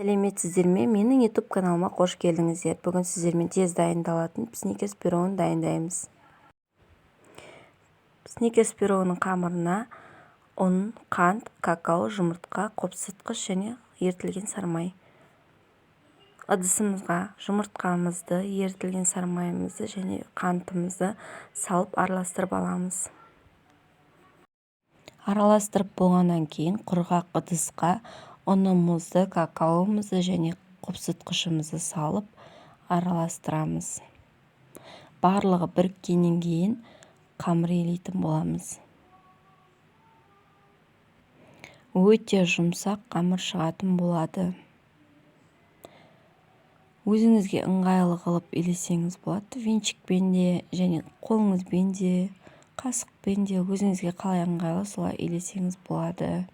Сәлеметсіздер ме, менің YouTube каналыма қош келдіңіздер. Бүгін сіздермен тез дайындалатын Сникерс пирогын дайындаймыз. Сникерс пирогының қамырына ұн, қант, какао, жұмыртқа, қопсытқыш және ерітілген сарымай. Ыдысымызға жұмыртқамызды, ерітілген сарымайымызды және қантымызды салып араластырып аламыз. Араластырып болғаннан кейін құрғақ ыдысқа ұнымызды, какаомызды және қопсытқышымызды салып араластырамыз. Барлығы біріккеннен кейін қамыр илейтін боламыз. Өте жұмсақ қамыр шығатын болады. Өзіңізге ыңғайлы қылып илесеңіз болады. Венчикпен де, және қолыңызбен де, қасықпен де, өзіңізге қалай ыңғайлы солай илесеңіз болады.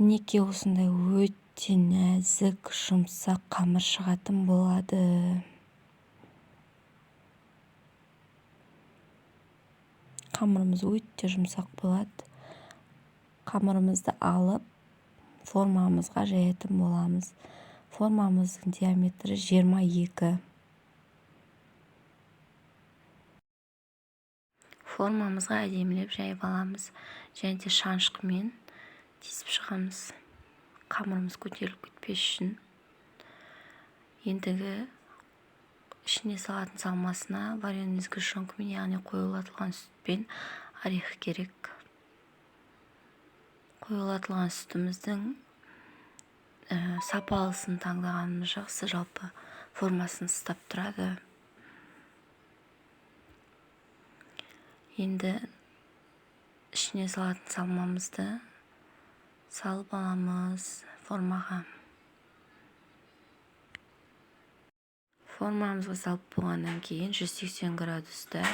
Мінекей, осындай өте нәзік, жұмсақ қамыр шығатын болады. Қамырымыз өте жұмсақ болады. Қамырымызды алып, формамызға жаятын боламыз. Формамыздың диаметрі 22. Формамызға әдемілеп жайып аламыз және де шанышқымен тесіп шығамыз. Қамырымыз көтеріліп кетпес үшін. Ендігі ішіне салатын салмасына вареный сгущенкамен, яғни қоюлатылған сүтпен орех керек. Қоюлатылған сүтіміздің сапалысын таңдағанымыз жақсы, жалпы формасын ұстап тұрады. Енді ішіне салатын салмамызды салып аламыз формаға. Формамызға салып болғаннан кейін 180 градуста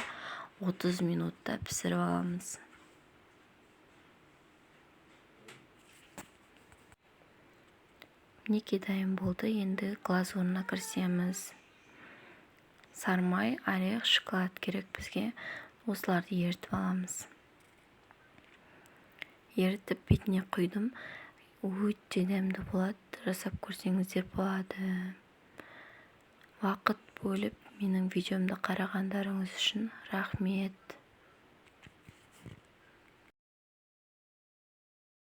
30 минутта пісіріп аламыз. Мінекей, дайын болды. Енді глазурына кірісеміз. Сарымай, орех, шоколад керек бізге. Осыларды ерітіп аламыз. Ерітіп бетіне құйдым. Өте дәмді болады. Жасап көрсеңіздер болады. Уақыт бөліп менің видеомды қарағандарыңыз үшін рахмет.